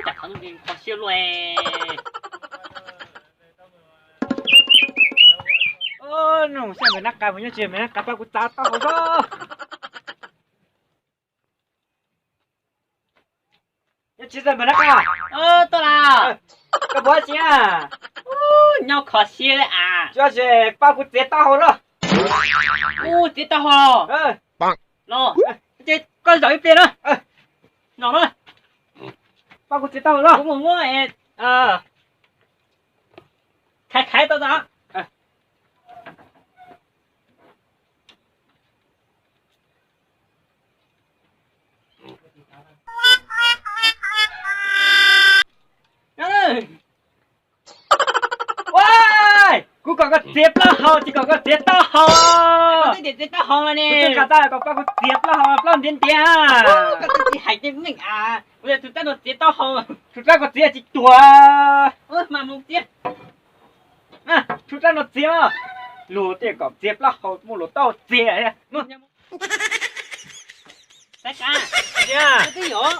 Cas qhov no kho siab luaj. Nug saib Npawg Nab Qa mus nyob tsis, Npawg Nab Qa pab kuv txiav taub hau xwb. Nyob tsis tau Npawg Nab Qa. Tuaj las. Koj puas txiav? Nyob kho siab li as. Tsis tsis, pab kuv txiav taub hau los. Kuv txiav taub hau los? Los, ces koj zaum ib pliag na. Zaum na. Pab kuv txiav taub hau los. Kuv mus muab khaiv khaiv tau tas. Ua, kuv kom koj txiav plaub hau tsis kom koj txiav taub hau. Kuv twb hais tias txiav taub hau ne. Kuv twb hais tau kom pab kuv txiav plaub hau, plaub ntiav ntiav. Koj twb tsis hais tias meej as, kuv tias tus rab no txiav taub hau. Tus rab koj txiav tsis tuag. Mas mus txiav. Tus rab no txiav, luag tej kom txiav plaub hau muaj luag taub hau txiav. Xav kav, twb yog.